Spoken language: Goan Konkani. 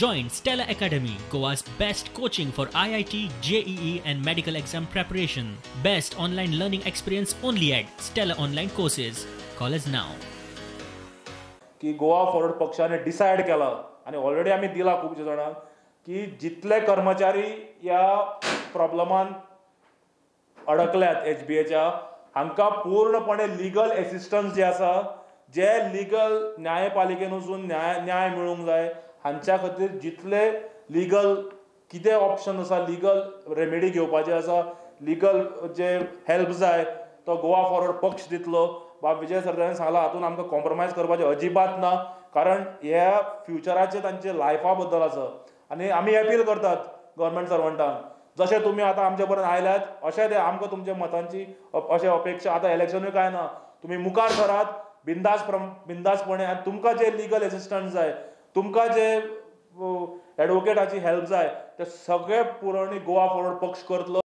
Join Stella Academy, Goa's best coaching for IIT, JEE and medical exam preparation. Best online learning experience only at Stella Online Courses. Call us now. की गोवा फॉरवर्ड पक्षाने डिसायड केला आनी ऑलरेडी आमी दिला खुबशे जाणांक की जितले कर्मचारी ह्या प्रॉब्लमान अडकल्यात एचबीएच्या, हांकां पूर्णपणे लिगल एसिस्टन्स जे आसा, जे लिगल न्यायपालिकेन वचून न्याय मेळूंक जाय, हांच्या खातीर जितले लिगल कितें ऑप्शन आसा, लिगल रेमेडी घेवपाची आसा, लिगल जे हेल्प जाय तो गोवा फॉरवर्ड पक्ष दितलो. बाब विजय सरदेसायान सांगलां हातून आमकां कॉम्प्रोमायज करपाचें अजिबात ना, कारण ह्या फ्युचराचें तांचे लायफा बद्दल आसा. आनी आमी अपील करतात गव्हर्मेंट सर्वंटांक, जशें तुमी आतां आमचे पर्यंत आयल्यात अशें ते आमकां तुमच्या मतांची अशें अपेक्षा. आतां इलेक्शनूय कांय ना, तुमी मुखार सरात बिंदासपणे आनी तुमकां जे लिगल एसिस्टंट जाय, तुमकां जे एडवोकेटाची हेल्प जाय, ते सगळे पुरवणी गोवा फॉरवर्ड पक्ष करतलो.